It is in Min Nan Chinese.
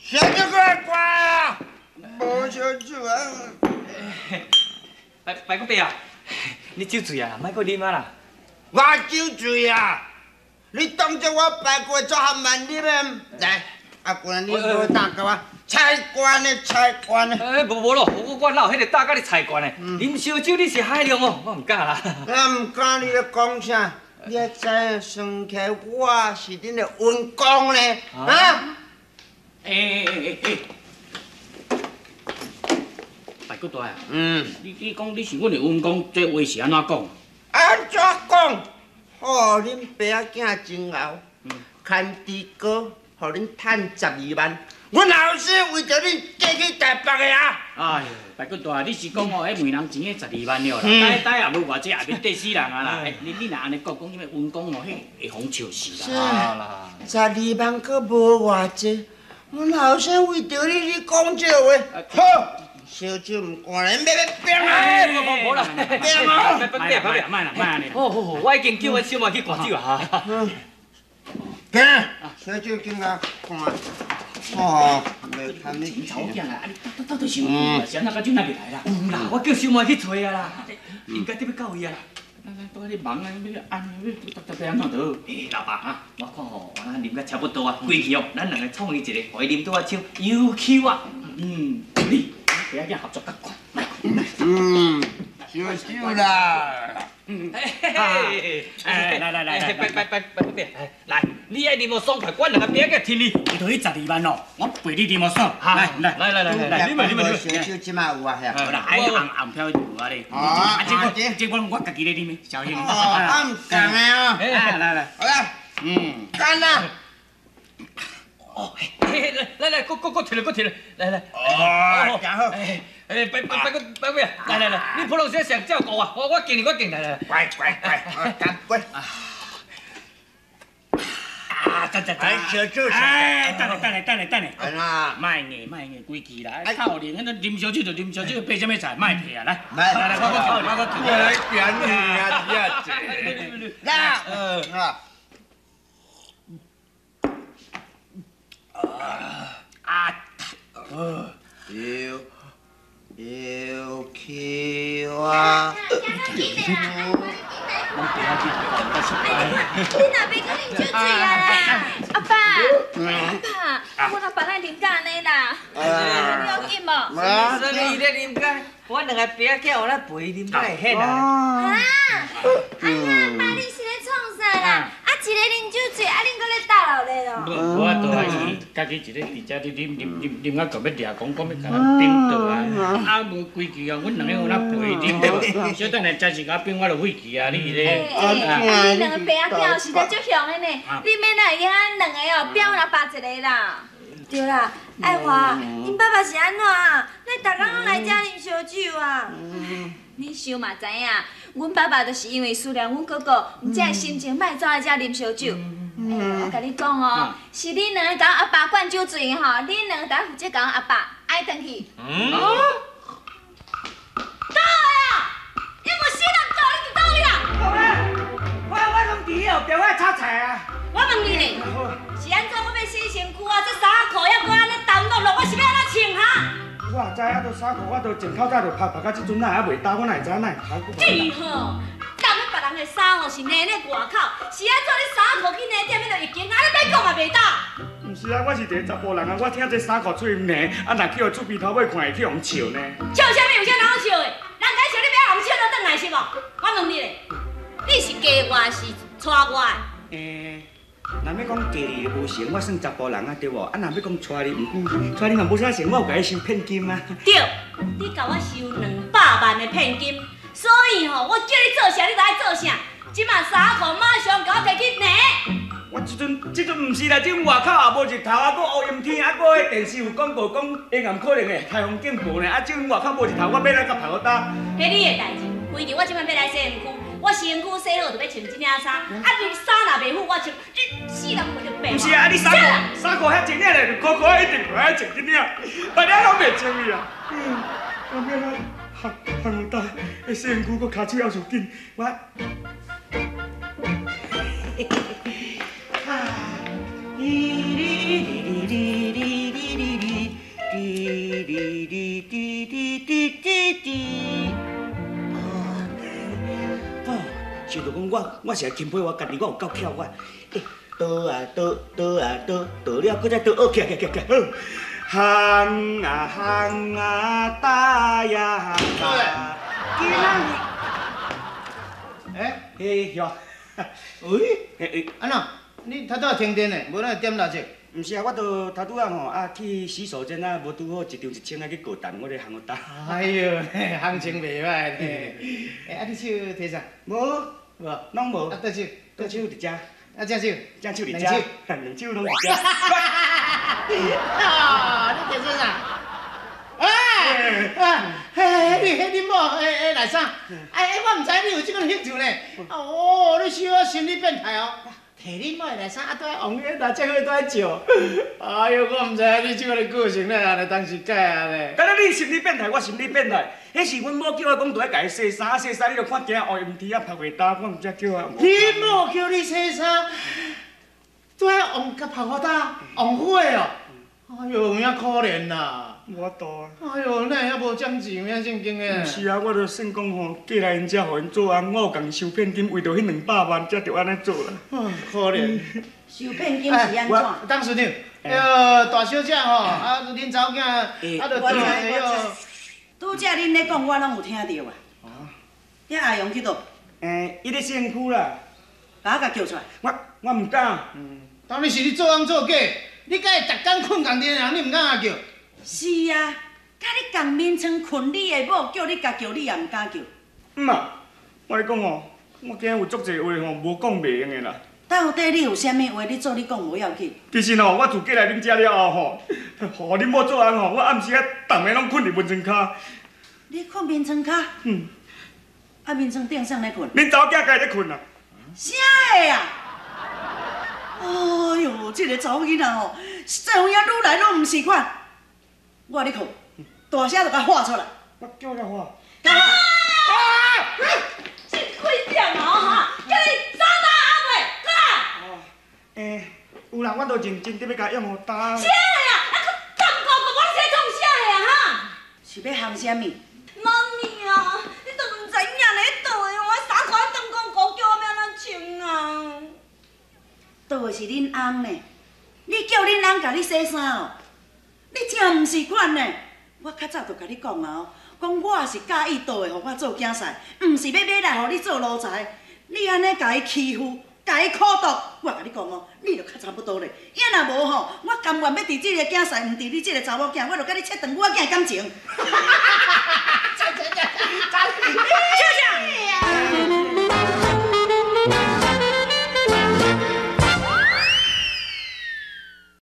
小酒过来挂啊！无烧酒啊！白白骨伯啊，你酒醉啊，莫阁啉啊啦！我酒醉啊！你当作我排骨做含慢啉的？来，阿君，你好胆共我菜罐的菜罐的。哎，无无咯，我哪有彼个胆共你菜罐的？啉烧酒你是海量哦，我毋敢啦。我毋敢，你咧讲啥？你也知影，算起来我是恁的恩公呢，啊？哎哎哎哎！白骨大啊！你讲你是阮的恩公，这话是按怎讲？按怎讲？哦，恁爸仔囝真𠢕，牵猪哥，予恁趁12万，阮后生为著恁嫁去台北的啊！哎呦，白骨大，你是讲哦，彼问人钱彼十二万了啦，呆呆也无偌济，也免缀死人啊啦。欸，你若按呢讲，讲啥物恩公哦，彼会予笑死啦。12万阁无偌济，阮后生为著你，你讲这话，好，烧酒毋干咧，欲欲变啊！无无无啦，变啊！别别别，莫啦莫按呢。好好好，我已经叫阮小妹去灌酒啊。行，烧酒紧来看。哦，袂堪你查某囝啦，啊你到到底是有啊？是按怎到酒哪袂来啦？有啦，我叫小妹去揣啊啦，应该得欲到位啊啦。咱咱都伫忙啊，欲按欲特别按怎得？欸，老爸啊，我看吼，咱啉甲差不多啊，规气哦，咱两个创伊一个，予伊啉拄仔手有 Q 啊。嗯，你爸仔囝合作较快。嗯，烧酒啦。哎，来来来来，拜拜拜拜拜，来，你爱啉无爽快，我两个爸仔挺你。伊就彼十二万哦，我陪你啉无爽。来来来来来来，你买你买。烧酒这马有啊？有啦，爱红红票就有啊咧。啊，这个这个我家己咧啉的，小心。哦，啊毋仝的哦。来来来，好啦，干啦。哦，来来，阁阁阁提来，阁提来，来来。哦，真好。哎，白白白个白尾啊！来来来，你普通话上照顾啊！我敬你，我敬，来来来。乖乖乖，干杯！啊，赞赞赞！烧酒，哎，等下等下等下等下。安怎？莫硬莫硬，规气啦！透灵，彼啉烧酒就啉烧酒，配啥物菜？莫提啊！来，来来，我我我我来点你啊，你啊，来，啊。啊！又又去啊！你若欲阁啉酒醉啊啦！阿爸，阿爸，我阿爸咱啉甲按呢啦，你要紧无？所以伊咧啉甲，我两个爸仔囝有咧陪伊啉甲会显啊！啊！哎呀，爸你是咧创啥啦？啊，一个啉酒醉，啊，恁阁咧斗闹咧咯？无法度啊，伊家己一个伫遮咧啉啉啉啉啊，够欲掠讲讲欲共人顶倒啊！啊，无规矩啊，阮两个有哪陪伊啉对无？小等下食一下饼，我就废去啊！你咧？啊，你两个爸仔囝实在足凶的呢！你免哪会用咱两个哦，表阮阿爸一个啦。对啦，爱华，恁爸爸是按怎啊？咱逐工拢来遮啉烧酒啊？恁想嘛知影，阮爸爸就是因为思念阮哥哥，才会心情歹走来遮啉烧酒。欸，我共你讲哦，是恁两个共阿爸灌酒醉吼，恁两个得负责共阿爸爱转去。嗯。倒啊！你无死人狗，你伫佗位啦？我拢伫后壁，我炒菜啊。我问你呢，是按怎我欲洗身躯啊？这衫裤犹阁按呢澹漉漉，我是欲按怎穿哈？我也知影，都衫裤我都前透早就拍拍到这阵，哪会犹袂焦？我哪会知影哪会拍？这吼，澹咧别人的衫吼是粘咧外口，是按怎你衫裤去粘踮彼就一经，按呢欲讲嘛袂焦。毋是啊，我是一个查埔人啊，我听这衫裤喙黏，啊若去予厝边头尾看会去予笑呢。笑啥物？有啥通好笑的？人家笑你欲予笑倒转来是无？我问你咧，你是嫁我是娶我的？欸，若欲讲嫁你无成，我算查埔人啊，对无？啊，若欲讲娶你，毋过娶你嘛无啥成，我有共你收聘金啊。对，你共我收200万的聘金，所以吼，我叫你做啥，你就爱做啥。这马衫裤马上共我提去拿。我这阵这阵毋是啦，这阵外口也无日头，啊，阁乌阴天，啊，阁彼电视有广告讲黑暗可能会台风警报呢，啊，这阵外口无日头，我欲来共晒予焦。彼你的代志，规日我这摆欲来洗身躯，我身躯洗好就欲穿这领衫，啊，你衫若袂好，我穿，你死人袂著白。毋是啊，你衫裤衫裤遐一领咧，裤裤一定爱穿这领，别领拢袂穿去啊。我欲来晒晒予焦，洗身躯阁跤手犹受紧，我。哩哩哩哩哩哩哩哩哩哩哩哩哩哩哩。哦，想著講我是來钦佩我家己，我有夠巧我。欸，倒啊倒，倒啊倒，倒了閣再倒，哦，起起起起，好。行啊行啊打呀打，今仔日，欸，嘿，兄，喂，欸欸，按怎？你頭拄仔停電呢？無咱點蠟燭。毋是啊，我著頭拄仔吼啊去洗手間啊，無拄好一張1000啊去過單，我咧烘予焦。哎喲，行情袂歹呢。欸，啊你手提啥？無，無，攏無。啊，倒手，倒手佇遮。啊，正手，正手佇遮，兩手攏佇遮。啊，你提啥？啊啊！嘿，你彼恁某彼內衫，哎哎，我毋知你有這款興趣呢。哦，你小可心理變態哦。提恁某的內衫，啊，都愛往彼內這伙都愛照。哎喲，我毋知你這款的個性咧，按呢當時改啊咧。敢若你心理變態，我心理變態。彼是阮某叫我講，著愛共伊洗衫，洗衫你著看今烏陰天啊，曝袂焦，我毋才叫我。恁某叫你洗衫，都愛往共曝予焦，旺火哦。哎喲，有影可憐啦。無法度啊！哎喲，哪會遐無長進，有影正經的？毋是啊，我著算講吼，過來𪜶遮予𪜶做翁，我有共收騙金，為著彼200萬，才著按呢做啦。啊，可憐。收騙金是按怎？董事長，那個大小姐吼，啊，恁查某囝，啊，著我知我知。拄才恁咧講，我攏有聽著啊。遐阿勇去佗？欸，伊咧洗身軀啦。共我共叫出來。我毋敢。當然是你做翁做假，你佮伊逐工睏仝的人，你毋敢共叫？是啊，佮你仝眠床睏你的某，叫你共叫，你也毋敢叫。毋啊，我咧講吼，我驚有足濟話吼，無講袂用的啦。到底你有啥物話，你做你講無要緊。其實吼，我自嫁來恁遮了後吼，予恁某做翁吼，我暗時啊，逐暝攏睏佇眠床跤。你睏眠床跤？嗯。啊，眠床頂誰咧睏？恁查某囝家己咧睏啊。啥个啊？哎喲，這個查某囡仔吼，實在有影愈來愈毋是款。我咧睏，大聲就共喊出來。我叫你喊。啊！這幾點啊哈？叫你早打阿未，過來。欸，有啦，我都認真伫欲共用予焦。啥个啊？啊，閣淡糊糊，我洗創啥个啊哈？是欲烘啥物？媽咪啊，你都毋知影咧倒的，我衫褲當光顧叫我欲按怎穿啊？倒的是恁翁呢，你叫恁翁共你洗衫哦？你真毋是款呢！我較早就共你講啊，講我是佮意倒的，予我做囝婿，毋是欲買來予你做奴才。你按呢共伊欺負，共伊苦毒，我共你講哦，你就較差不多咧。啊若無吼，我甘願欲佇這个囝婿，毋佇你這个查某囝，我就共你切斷我囝的感情。